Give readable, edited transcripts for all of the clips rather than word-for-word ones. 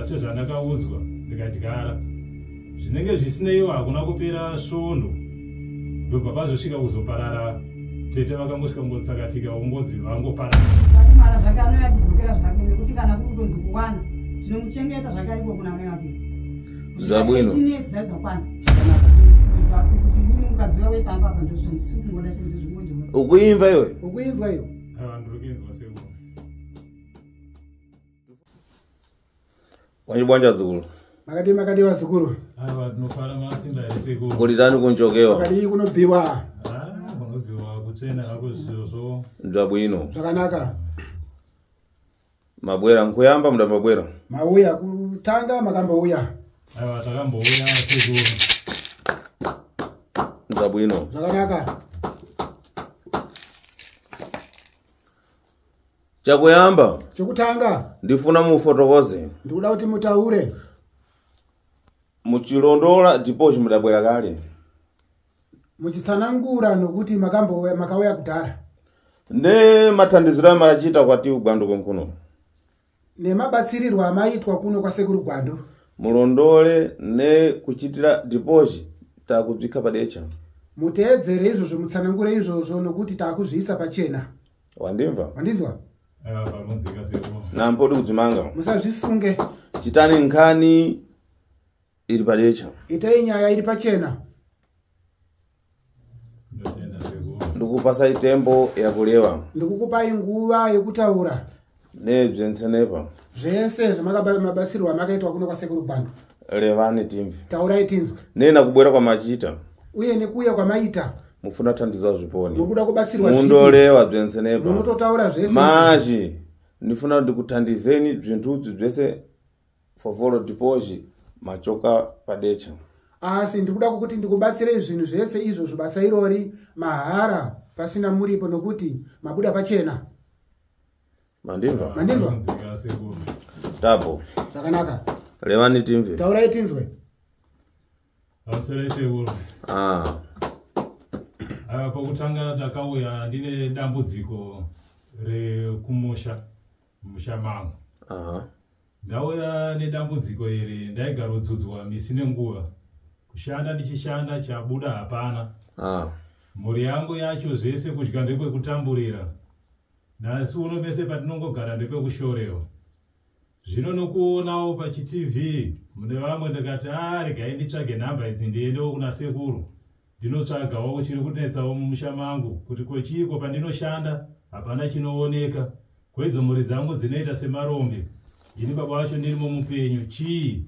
Ndikaita sezvandakaudzwa, ndikadyara. Zvinenge zvisineiwo hakuna kupera svondo, ndobva pazosvika kuzoparara. Tete vakangosvika kungotsakatika, ungodzi vangoparara. Zvakumara zvake anouya achidzokera zvake, nekuti kana kuri kutonzi kuwana tinomuchengeta zvake ariko kuna mai vake. Zvabwino. Tinesi dzadzakwana asi kuti inini mukadzi uya wepamba apa ndozvandisiri kungoda chaizvo zvingondiwa. Ukuimva iwe? Ukuinzwa iwe? Aiwa, ndiri kuinzwa sekuru. Wanjibwanja dzukulu. Makadii, makadii vazukuru? Aiwa, tinofara, masimba here sekuru? Kulitani kunchokewa? Makadii kunobviwa? Ah, kunobviwa kutsvena hako zvirozvo. Ndabwino. Zvakanaka. Mabwera nkuyamba muda mabwera. Mauya kutanga, makambouya? Aiwa, takambouya sekuru. Ndabwino. Zvakanaka. Chakuyamba. Chekutanga. Ndifuna mufotokoze. Ndikuda kuti mutaure. Muchilondola ndipo chimudabwera kale. Muchitsanangura nokuti makambouya, makauya kudhara. Ne mathandiziro amachita kwati Gwandu konkuno. Nemabatsirirwo amaitwa kuno kwasekuru Gwandu. Mulondole ne kuchitira deposit takudzika padecha. Muteedzere izvozvo, mutsanangure izvozvo nokuti taakuzviisa pachena. Wandimva? Wandinzwa? Aiwa, panonzika sekuru. Nampodi kudzimanga. Musazvisunge. Chitani nkhani iri padecha. Itai nyaya iri pachena. Ndotenda sekuru. Ndikupasai tembo yakulewa. Ndikukupai nguva yekutaura. Nebzensenepa. Zvese zvemabatsirwo amakaitwa kuno kwasekuru Gwandu. Levani timve. Taurai tinzwe. Nena kubwera kwamachita. Uye nekuuya kwamaita. Mufuna thandiza zviponi. Muri kuda kubatsirwa zvipi? Mundolewa bzensenepa. Munototaura zvese. Maji ndifuna ndikuthandizeni bzinthu zvese fovolo deposit machoka padecha. Asi ndikuda kukuti ndikubatsirei zvinhu zvese izvozvo, basa irori mahara pasina muripo nokuti mabuda pachena. Mandimva? Mandinzwa? Panonzika sekuru. Tapo. Zvakanaka. Levani timve. Taurai tinzwe. Pamusoro sekuru. Ah. Aiwa, pokutanga ndakauya ndine dambudziko rekumusha, musha mangu. Aha. Ndauya nedambudziko iri, ndaigarodzudzwa misi nenguva. Kushanda ndichishanda, chabuda hapana. Ah. Mhuri yangu yacho zvese kudya ndekwekutamburira. Nhasi uno pese patinongogara ndepekushorerwa. Zvino nokuonawo pachiTV mune vamwe, ndikati a regai nditsvage nhamba idzi ndiendewo kuna sekuru. Ndinotsvagawo chiri kunetsawo mumusha mangu kuti kochiiko pandinoshanda hapana chinooneka. Kwedzo mhuri dzangu dzinoita semarombe. Ini baba vacho ndirimo mupenyu, chii?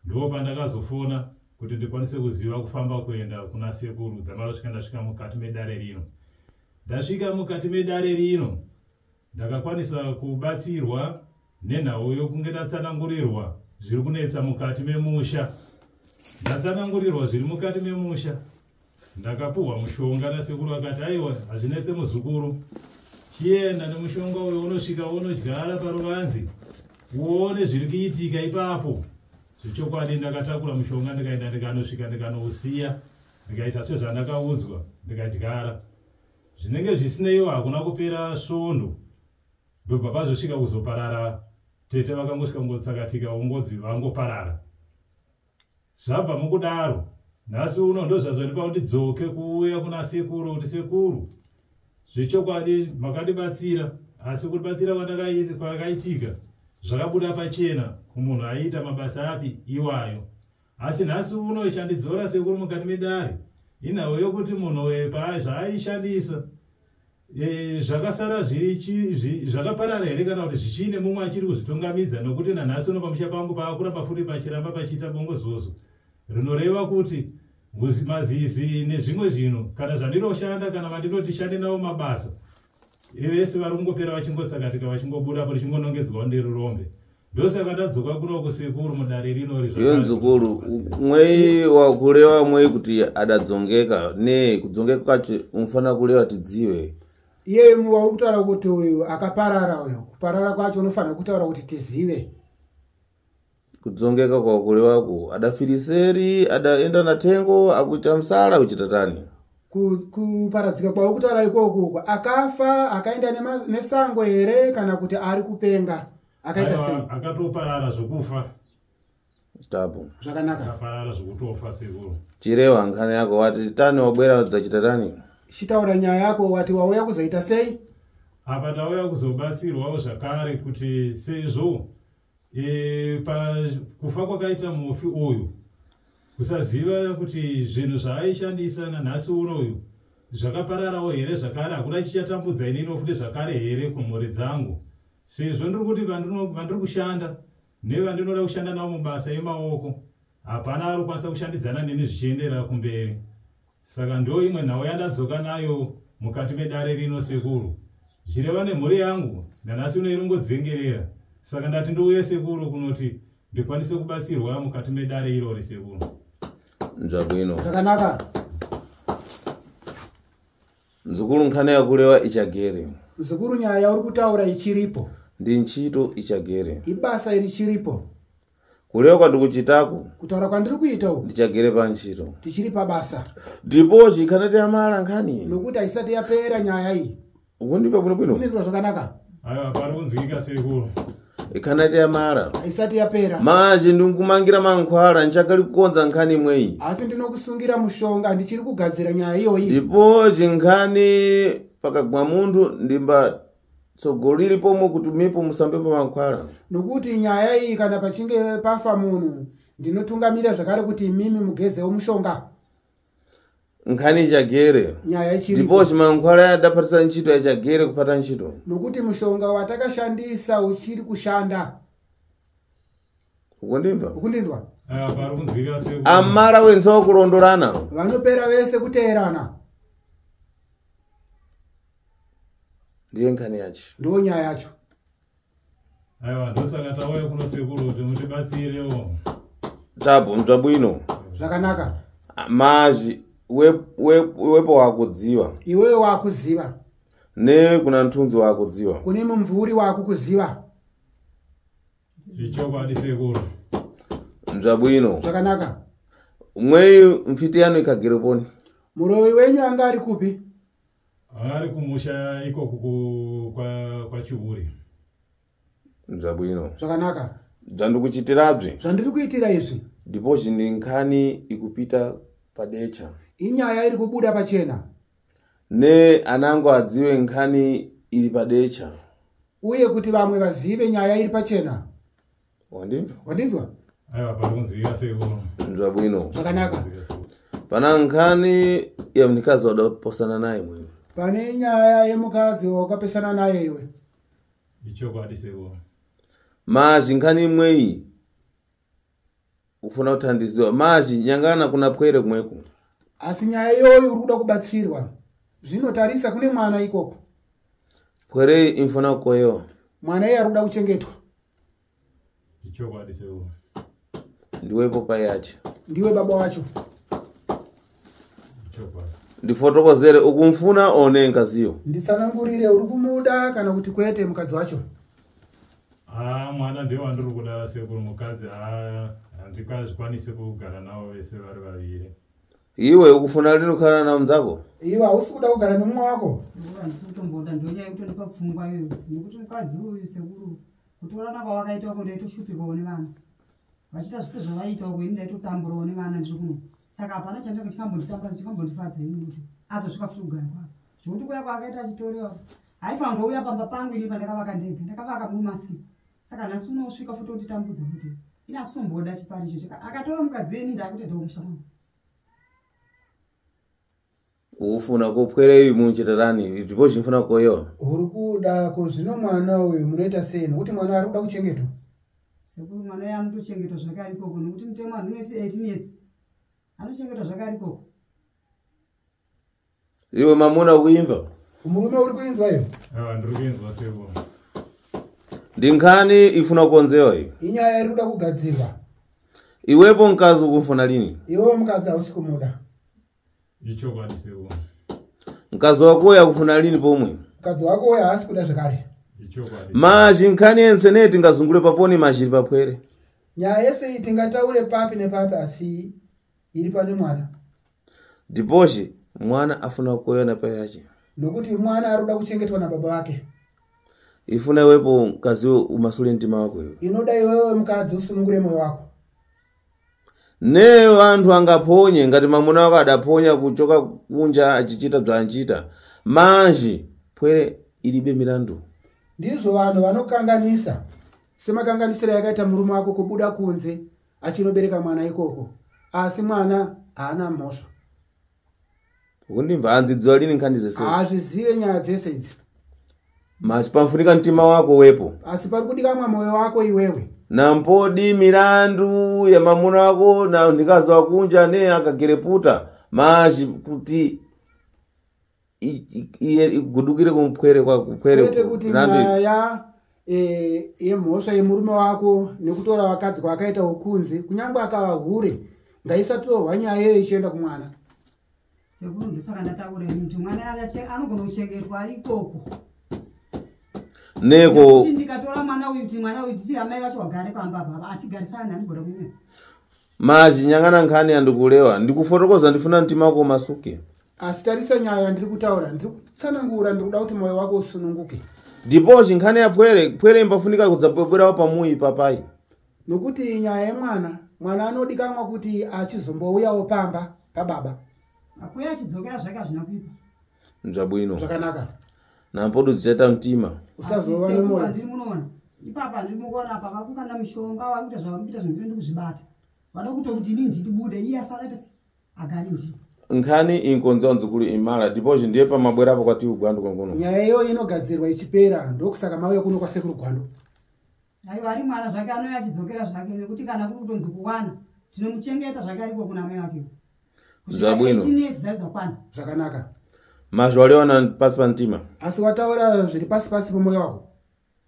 Ndo pandakazofona kuti ndikwanise kuziva kufamba kuenda kuna sekuru dzamarosvika. Ndasvika mukati medare rino. Ndasvika mukati medare rino, ndakakwanisa kubatsirwa nenhau yokunge ndatsanangurirwa zviri kunetsa mukati memusha. Ndatsanangurirwa zviri mukati memusha, ndakapuhwa mushonga nasekuru. Akati aiwa, hazvinetse muzukuru, chienda nemushonga uyo, unosvika unodyara paruvanze uone zviri kuitika ipapo. Zvechokwadi ndakatakura mushonga, ndikaenda, ndikanosvika, ndikanousiya, ndikaita sezvandakaudzwa, ndikadyara. Zvinenge zvisineiwo hakuna kupera svondo, ndobva pazosvika kuzoparara. Tete vakangosvika kungotsakatika, ungodzi vangoparara. Zvabva mukudaro, nhasi uno ndozvazondipa kuti ndidzoke kuuya kuna sekuru kuti sekuru, zvechokwadi makandibatsira, asi kubatsira kwakaitika zvakabuda pachena kumunhu aiita mabasa api iwayo. Asi nhasi uno chandidzora sekuru mukati medare inhau yokuti munhu zvaaishandisa zvakasara zvakaparara here kana kuti zvichiine mumwe achiri kuzvitungamidza, nokuti nanhasi uno pamusha pangu paakuramba futi pachiramba pachiita bongozozo rinoreva kuti mazizi nezvimwe zvinhu kana zvandinoshanda kana vandinoti shande navo mabasa vese vari kungopera vachingotsakatika, vachingobudapo, richingonongedzwawo nderurombe. Ndosaka ndadzoka kuno kusekuru mudare rino. Iwe nzukuru, mwei wakulewa mwei kuti adadzongeka ne kudzongeka kwacho unofanira kulewa tidziwe. Iye wauri kutaura kuti uyu akaparara uyu, kuparara kwacho unofanira kutaura kuti tizive. Kudzongeka kwakulewaku adafiriseri, adaenda natengo, akuita msala, kuchita tani? Kuparadzika kwauri kutaura ikoko, akafa akaenda nesango here kana kuti ari kupenga, akaita sei? Akatoparara zvokufa. Tapo. Zvakanaka. Akaparara zvokutofa sekuru. Chirewa nkhani yako, wati tani wabwera dzachita tani? Chitaura nyaya yako, wati wauya kuzoita sei? Apa ndauya kuzobatsirwawo zvakare kuti sezvo pakufa kwakaita mufi uyu, kusaziva kuti zvinhu zvaaishandisa nanhasi unoyu zvakapararawo here zvakare, hakuna chichatambudza inini futi zvakare here kumhuri dzangu, sezvo ndiri kuti vandiri kushanda nevandinoda kushanda navo mubasa emaoko hapana ari kukwanisa kushandidzana neni zvichienderera kumberi. Saka ndo imwe nhau yandadzoka nayo mukati medare rino sekuru, zvichireva nemhuri yangu nanhasi uno iringodzengerera. Saka ndati ndiuye sekuru kunoti ndikwanise kubatsirwa mukati medare irori sekuru. Nzvabwino. Zvakanaka. Mzukuru, nkhani yakulewa ichagere. Mzukuru, nyaya yauri kutaura ichiripo. Ndi ntchito ichagere. Ibasa iri chiripo. Kulewa kwandikuchitako, Kutaura kwandiri kuita uku, ndichagere pa ntchito. Tichiri pabasa. Ndipochi ikhanati yamala nkhani. Nokuti haisati yapera nyaya iyi. Ukundimva bwinobwino? Unizwa zvakanaka. Aiwa, pari kunzwika sekuru. Ikhanati yamala. Haisati yapera. Manje ndikumangira mankhwala, nchakali kukonza nkhani imweyi. Asi ndinokusungira mushonga, ndichiri kugadzira nyaya iyoyi. Ndipochi nkhani pakagwa munthu ndimba tsogoliri pomwe kuti mipo musambepo mankhwala. Nokuti nyaya iyi, kana pachinge pafa munhu, ndinotungamira zvakare kuti imimi mugezewo mushonga. Nkhani ichagere. Nyaya ichiripo. Ndipochi mankhwala yadaphatisa ntchito yachagere kupata ntchito. Nokuti mushonga watakashandisa uchiri kushanda. Ukundimva? Ukundinzwa? Aiwa, pari kunzwika sekuru. Amala wenzawo kulondolana. Vanopera vese kuteerana. Ndiye nkhani yacho. Ndo nyaya yacho. Aiwa, ndosaka tauya kuno sekuru kuti mutibatsirewo. Tapo, mtabwino. Zvakanaka. Mazhi wepo wakudziwa. Iwewe wakuziva. Ne kuna mthunzi wakudziwa. Kune mumvuri wakukuziva. Zvichokwadi sekuru. Mzvabwino. Zvakanaka. Mweyi mfiti yanu ikagere poni? Muroyi wenyu anga ari kupi? Ari kumusha ikoku kwaChiuri. Mzvabwino. Zvakanaka. Bzandikuchitirabzi, Zvandiri kuitira izvi, ndipochi ndi nkhani ikupita padecha. Inyaya iri kubuda pachena. Ne anango adziwe nkhani iri padecha. Uye kuti vamwe vazive nyaya iri pachena. Wandimva? Wandinzwa? Aiwa, pari kunzwika sekuru. Mzvabwino. Zvakanaka. Pana nkhani ya mnikazi wadaposana naye mwewe. Pane nyaya yemukadzi wakapesana naye iwe. Ichokwadi sekuru. Mazhi nkhani imweyi ufuna kuthandiziwa mazhi nyangana kuna pwere kumweko. Asi nyaya iyoyo uri kuda kubatsirwa, zvinotarisa kune mwana ikoko. Pwere infuna kukoyewa. Mwana iye ari kuda kuchengetwa. Ichokwadi sekuru. Ndiwepo pai yacho. Ndiwe baba wacho. Ichokwadi. Ndifotokozere, ukumfuna one nkaziyo? Nditsanangurire, uri kumuda kana kuti kwete mukadzi wacho? Haa, mwana ndiye wandiri kuda sekuru, mukadzi haa handikazvikwanisi kugara navo vese vari vaviri. Iwe ukufuna lini kukhala na mnzako? Iwe hausi kuda kugara nemumwe wako? Sekuru, handisi kutomboda, ndonyaya yekutondipa pfungwa iyoyo, nekuti mukadzi uyu sekuru, kutorana kwavakaita uko ndaitoshupikawo nevana vachiita zvise zvavaiita uko, ini ndaitotamburawo nevana ndiri kuno. Saka hapana chandanga chikambonditambura, chikambondifadza ini kuti azosvika futi kugara kwavo, zvekuti kuya kwaakaita achitorewa haifanira kutouya pamba pangu ini pandakavaka ndega, ndakavaka mumasiku. Saka nhasi unosvika futi otitambudza kuti ini asitomboda chipari icho. Akatora mukadzi, ini ndakutoendawo musha mwangu. Ukufuna kupwere iyi munchitatani, ndipo chinfuna kukoyewa. Uri kuda ko zvino mwana uyu munoita sei, nokuti mwana ari kuda kuchengetwa? Sekuru, mwana iye anotochengetwa zvake ari ikoko, nokuti mutemo handinoti 18 years anochengetwa zvake ari ikoko. Iwe mamuna, ukuimva? Murume, uri kuinzwa iyo? Aiwa, ndiri kuinzwa sekuru. Ndi nkhani ifuna kukonzewa iyo. Inyaya iri kuda kugadzirwa. Iwepo mkazi ukumfuna lini? Iwewo mukadzi hausi kumuda? Ichokwadi sekuru. Mkazi wakoyo akufuna lini pomwe? Mukadzi wako uyo haasi kuda zvakare. Ichokwadi. Mazhi nkhani yense tingazungule paponi mazhiri papwere. Nyaya yese iyi tingataure papi nepapi, asi iri pane mwana. Ndipochi mwana afuna kukoyewa na pai yache. Nokuti mwana ari kuda kuchengetwa nababa vake. Ifuna iwepo mkaziwo umasule mtima wako iwe. Inoda iwewe mukadzi usunungure mwoyo wako. Ne vanthu angaphonye ngati mamuna wako adaphonya kuchoka kunja achichita bzanchita manji phwere ilibe milandu. Ndizvo vanhu vanokanganisa semakanganisiro yakaita murume wako kubuda kunze achinobereka mwana ikoko, asi mwana haana mhosva. Ukundimva hanzidziwa lini nkhani zese? Haazvizive nyaya dzese idzi. Machi pamfunika mtima wako wepo, asi pari kudikamwa mwoyo wako iwewe. Nampodi milandu ya mamuna wako na ndikazi wakunja ne akagereputa machi kuti igudukire kumupwere kwa kupwere. Kwete kuti nyaya yemhosva yemurume wako nekutora vakadzi kwaakaita ukunze, kunyange akava hure, ngaisatorwa nyaya iyoyo ichienda kumwana. Sekuru, ndosaka ndataura ini kuti mwana anogona kuchengetwa ari ikoko. Neko Nekuti ndikatora mwana uyu, kuti mwana uyu titi amai vacho vagare pamba apa, hatigarisani, andigona kunyanya. Machi nyang'ana nkhani yandikulewa ndikufotokoza, ndifuna mtima wako masuke. Asi tarisa nyaya yandiri kutaura, ndiri kutsanangura, ndiri kuda kuti mwoyo wako usununguke. Ndipochi nkhani ya pwere, pwere imbafunika kudzabwebwerawo pamuyi papai. Nokuti nyaya yemwana, mwana anodikamwa kuti achizombouyawo pamba pababa. Akuya achidzokera zvake hazvina kuipa. Mzvabwino. Zvakanaka. Nampodo dzichaita mtima. Usazova Asi sekuru, nemwoyo. handiri munoona ipapa, handiri mukuona apa vakukanda mishonga, vari kuita zvavari kuita, zvinhu ndi kuzvibata, vada kutokuti inini nditibude, iye asaraita agare ndii. Nkhani inkonziwa nzukulu imala ndipochi ndiye pamabwerapo kwati ugwandu konkono. Nyaya iyoyo inogadzirwa ichipera, ndokusaka mauya kuno kwasekuru Gwando. Aiwa, ari mwana zvake anouya achidzokera zvake, nekuti kana kuri kutonzi kuwana tinomuchengeta zvake ariko kuna amai vake. Zvabwino. Dzadzakwana. Zvakanaka. Mazvalewana pasi pa mtima. Asi wataura zviri pasi pasi pomwoyo wako.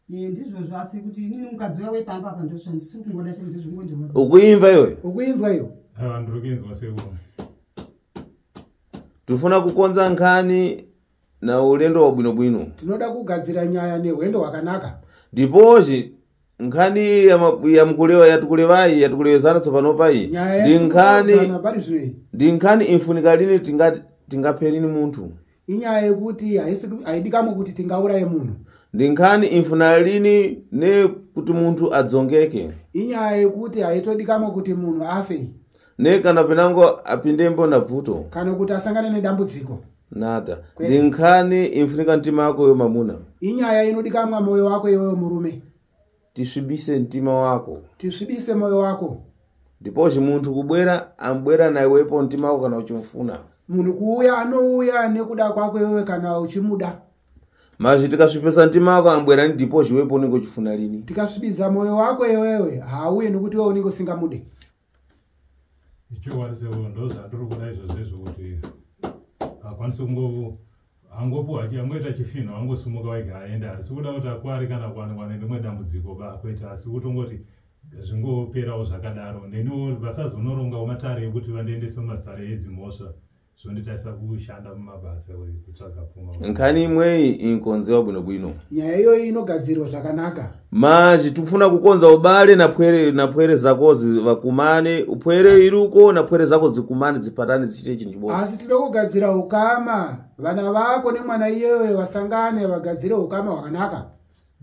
Ndizvozvo, asi kuti inini mukadzi uya wepamba apa ndozvandisiri kungoda chete, ndozvingondirwadza. Ukuimva iwe? Ukuinzwa iyo? Aiwa, ndiri kuinzwa sekuru. Tifuna kukonza nkhani na ulendo wa bwinobwino. Tinoda kugadzira nyaya nehwendo hwakanaka. Ndipochi nkhani yamkulewa yatikulevayi yatikulewezana tsopano payi Nyaya ndi nkhani yatikuudzana pari zvino iyi ndi nkhani infunika lini tingaphe lini munthu. Inyaya yekuti haidikamwi kuti tingauraye munhu. Ndi nkhani infuna lini ne kuti munthu adzongeke. Inyaya yekuti haitodikamwi kuti munhu afe. Ne kana penango apindembo na bvuto. Kana kuti asangane nedambudziko. Nata. Kwete. Ndi nkhani infunika mtima wako iwe mamuna. Inyaya inodikamwa mwoyo wako iwewe murume. Tisvibise mtima wako. Tisvibise mwoyo wako. Ndipochi munthu kubwera ambwera na iwepo mtima wako kana uchimfuna. Munhu kuuya anouya nekuda kwako iwewe kana uchimuda. Mazvi tikasvipisa mtima wako ambwera ni ndipochi iwepo unenge uchifuna lini. Tikasvibidza mwoyo wako iwewe hauye nekuti iwewe unenge usingamude. Ichokwadi sekuru, ndo zvandiri kuda izvozvo kuti akwanise kungo angopuwa angoita chifinho angosimuka wega aende. Hatisi kuda kuti akware kana kuwanikwa nerimwe dambudziko ba kwete, asi kutongoti zvingoperawo zvakadaro. Neniwo vasazonorongawo matare ekuti vandiendese mumatare edzimhosva, zvonditarisa kushanda mumabasa kutsvaga pfuma. Nkhani imweyi inkonzewa bwinobwino. Nyaya iyoyi inogadzirwa zvakanaka. Mazvi tikufuna kukonza ubale na pwere, na pwere zakozi vakumane, upwere iruko na pwere zako zikumane, zipatane, zichite chinhu chibodzi. Asi tinoda kugadzira ukama, vana vako nemwana iyeyo vasangane vagadzire ukama hwakanaka.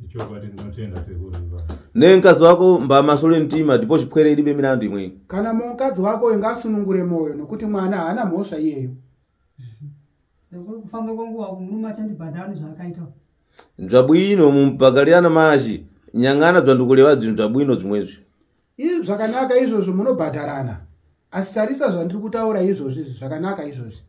Ichokwadi, ndinotenda sekuru ipapo. Ne mkazi wako mbamasule mtima, ndipo chipwere ilibe milandu imweyi. Kana mukadzi wako ingasunungure mwoyo nokuti mwana haana mhosva iyeyo. Sekuru, kufamba kwenguva uku murume achandibhadhara nezvaakaita. Nzvabwino mumpakalirana mazhi nyang'ana bzvandikuleva bzinthu bzabwino zimwezvi. Izvi zvakanaka izvozvo, munobhadharana, asi tarisa zvandiri kutaura izvozvi, izvi zvakanaka izvozvi.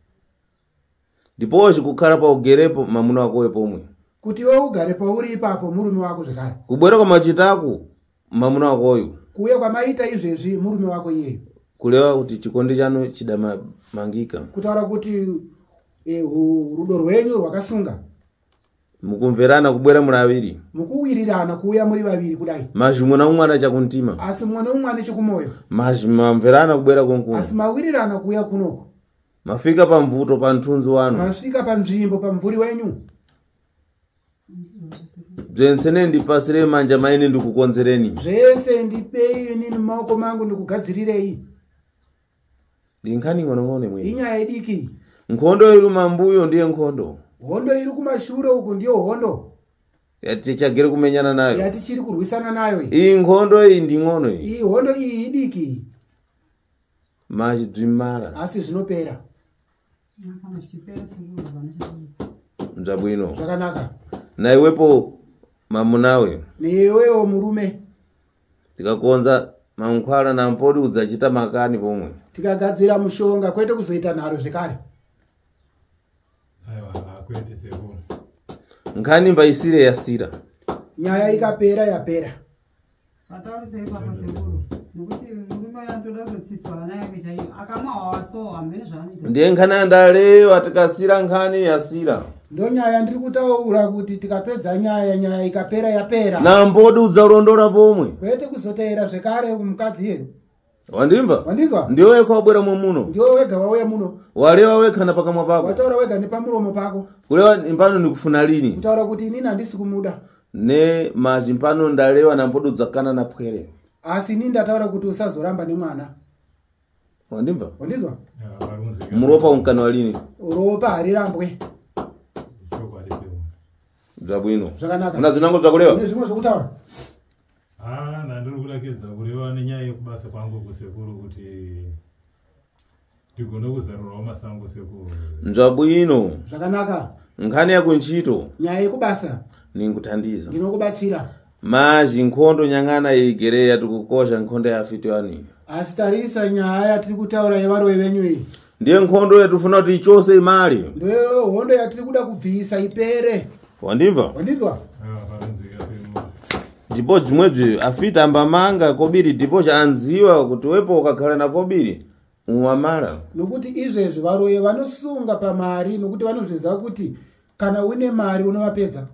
Ndipochi kukhala paugerepo mamuna wakowe pomwe. Kuti iwe ugare pauri ipapo murume wako zvekare. Kubwera kwa machitaku mamuna wakoyo. Kuuya kwamaita izvezvi murume wako iyeyo. Kulewa kuti chikondi chanu chidamangika. Kutaura kuti rudo rwenyu rwakasunga. Mukumverana kubwera muri aviri. Mukuwirirana kuuya muri vaviri kudai. Mazvi mwe na umwe ana chakuntima. Asi mumwe neumwe ane chekumoyo. Mazvi mamverana kubwera konkuno. Asi mawirirana kuuya kunoko. Mafika pamvuto pa mthunzi wanu. Masvika panzvimbo pamumvuri wenyu. Bzensene ndipasire manja maine ndikukonzereni. Zvese ndipei inini mumaoko mangu ndikugadzirirei. Ndi nkhani ng'onong'ono imweni. Inyaya idiki. Nkhondo iri mambuyo ndiye nkhondo. Hondo iri kumashure uku ndiyo hondo. Yatichagere kumenyana nayo. Yatichiri kurwisana nayo iyi. Iyi nkhondo iyi ndi ng'ono iyi. Iyi hondo iyi idiki. Machi bzimala. Asi zvinopera. Kana zvichipera sekuru hapana chakaipa. Mzabwino. Zvakanaka. Naiwepo mamunawe. Newewo murume. Tikakonza mankhwala na mpodi udzachita makani pomwe. Tikagadzira mushonga kwete kuzoita nharo zvekare. Aiwa, kwete sekuru. Nkhani mbaisire yasira. Nyaya ikapera yapera. Pataurise ipapo sekuru nekuti murume uyo anotoda kutotsitswa hana yake chaiyo akamwa hwawa so hamene zvaanoita. Ndiye nkhani yandalewa tikasira nkhani yasira. Ndo nyaya ndiri kutaura kuti tikapedza nyaya, nyaya ikapera yapera. Na mbodi udzalondola pomwe. Kwete kuzoteera zvekare mukadzi iye. Wandimva? Wandinzwa? Ndiwe wekha wabwera muno. Ndiwe wega wauya muno. Walewa wekha na pakamwa pako. Wataura wega nepamuromo pako. Kulewa mpano nikufuna lini? Kutaura kuti inini handisi kumuda. Ne maji mpano ndalewa na mbodo dzakana na pwere. Asi inini ndataura kuti usazoramba nemwana. Wandimva? Wandinzwa? Muropa unkana lini? Ropa harirambwe. Zvabwino. Zvakanaka. Una zvinango zvakulewa? Une zvimwe zvekutaura? Ah, ndandiri kurakidza kureva nenyaya yekubasa kwangu kusekuru kuti ndigone kuzarurawo masango sekuru. Nzvabwino. Zvakanaka. Nkhani yakunchito. Nyaya yekubasa. Ninguthandiza. Ndinokubatsira. Mazhi nkhondo nyang'ana igereya tikukosha nkhondo yafitiwani. Asi tarisa nyaya yatiri kutaura yevaroyi venyu iyi. Ndiye nkhondo yatifuna kuti ichose imali. Ndiyo hondo yatiri kuda kubvisa ipere. Wandimva? Wandinzwa? Ndipo dzimwebzi afita ambamanga kobiri ndipo chaanziwa kuti wepo ukakhala na kobiri uwamala. Nokuti izvezvi varoyi vanosunga pamari nokuti vanozviziva kuti kana une mari unovapedza.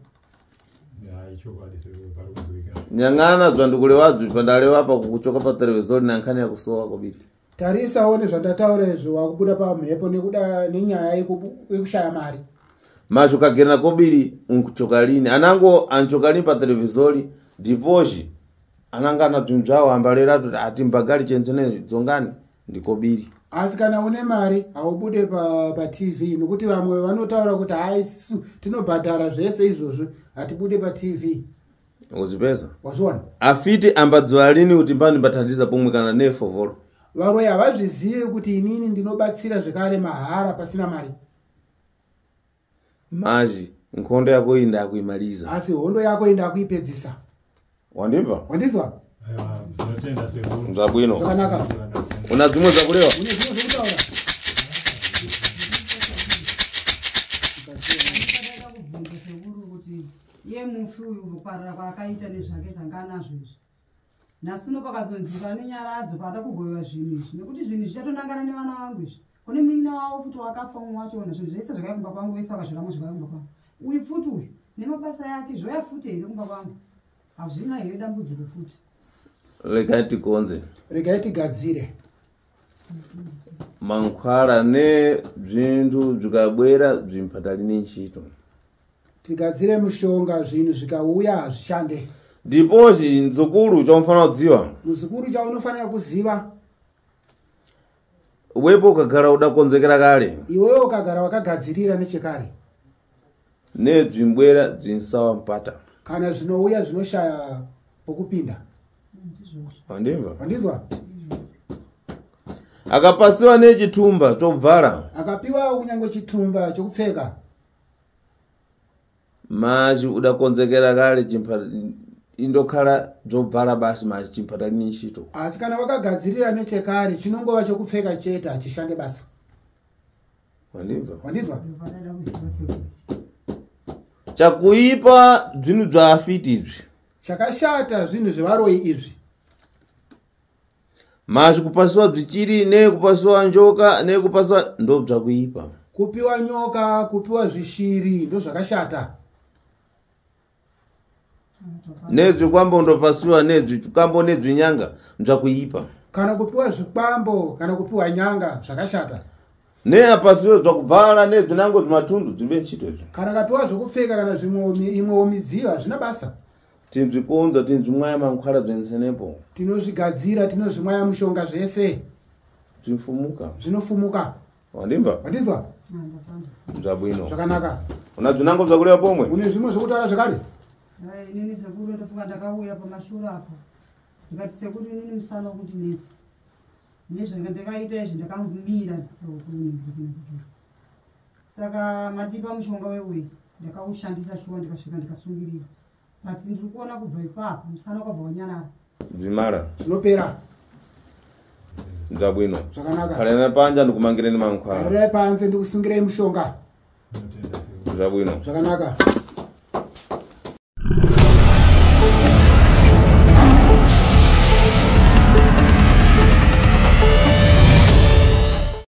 Nyang'ana dzwandikulewadzwi pandalewapa kuchoka pa televizori na nkhani yakusowa kobiri. Tarisawo nezvandataura izvi wakubuda pamhepo nekuda nenyaya yekushaya mari. Mazho kagera kobiri unkuchoka lini anango anchoka lini pa televizori ndipochi ananga ana bzimzvawo ambalera kuti ati mbagali chenzene dzongani ndikobiri. Asi kana une mari haubude paTV nokuti vamwe vanotaura kuti hai isu tinobhadhara zvese izvozvo hatibude paTV. Uzipeza? Wazviona? Afiti ambadziwa lini kuti mbani mbathandiza pomwe kana nefovolo. Varoyi havazvizivi kuti inini ndinobatsira zvekare mahara pasina mari. Mazhi nkhondo yako iyi ndakuimaliza. Asi hondo yako iyi ndakuipedzisa. Wandimva? Wandinzwa? Aiwa, ndinotenda sekuru. Nzabwino. Zvakanaka. Una dzimwe dzakulewa? Une zvimwe zvekutaura? Ndakada kubvunza sekuru kuti iye mufi uyu kuparara kwaakaita nezvake zvanga anazvo izvi. Nhasi uno pakazonzi pane nyaradzo pada kugovewa zvinhu izvi nekuti zvinhu izvi zvichatonangana nevana vangu izvi. Kune munin'ina wavo futi wakafa umwe wachona zvinhu zvese zvakauya kumba kwangu vese vakazviramwa zvakauya kumba kwangu. Uyu futi uyu nemabasa yake zvoya futi here kumba kwangu. Hazvina here dambudziko futi. Regai tikonze. Regai tigadzire. Mankhwala ne zvintu zvikabwera zvimphatali nentchito. Tigadzire mushonga zvinhu zvikauya hazvishande. Ndipochi mdzukulu chaunofanira kudziwa. Muzukuru chaunofanira kuziva. Wepo ukagara udakonzekera kale. Iwewe ukagara wakagadzirira nechekare. Nedzvimbwera dzinsawa mpata. Kana zvinouya zvinoshaya pokupinda. Wandimva? Wandizwa? Akapasiwa nechitumba chobvala. Akapiwa kunyange chitumba chokupfeka. Machi udakonzekera kale chimpa indokhala dzobvala basi machi chimphatali nentchito. Asi kana wakagadzirira nechekare chinongova chokupfeka chete hachishande basa. Wandimva? Wandizwa? Ndopandada kuziva sekuru. Chakuipa zvinhu zvaafiti izvi. Chakashata zvinhu zvevaroyi izvi. Machi kupasiwa zvichiri nekupasiwa njoka nekupasiwa ndo zvakuipa. Kupiwa nyoka, kupiwa zvishiri ndo zvakashata. Nezvikwambo ndopasiwa nezvikwambo nezvinyanga zvakuipa. Kana kupiwa zvikwambo kana kupiwa nyanga zvakashata. Neapasiwe zvakubvala nezvinango zvimatundu zvibe ntchito izvi. Kana kapiwa zvekupfeka kana zvimwe imwewo midziyo hazvina basa. Tinzvikonza tinzvimwaya mankhwala bzensenepo. Tinozvigadzira tinozvimwaya mushonga zvese. Zvinofumuka. Zvinofumuka. Wandimva? Wandinzwa? Zvabwino. Zvakanaka. Una zvinango zvakulewa pomwe? Une zvimwe zvekutaura zvekare? Inini sekuru ndofunga ndakauya pamashure apo. Ndikati sekuru inini musana kuti netsi. Nezvandakaita izvi, ndakamira kunigeza. Saka matipa mushonga weuyu, ndakaushandisa shuwa, ndikasvika ndikasungirira, but ndiri kuona kubva ipapo musana kwabva wanyarara. Bzimara. Zvinopera. Nzabwino. Zvakanaka. Khalani panja, ndikumangireni mankhwala. Garirai panze, ndikusungirai mushonga. Ndinotenda sekuru. Zabwino. Zvakanaka.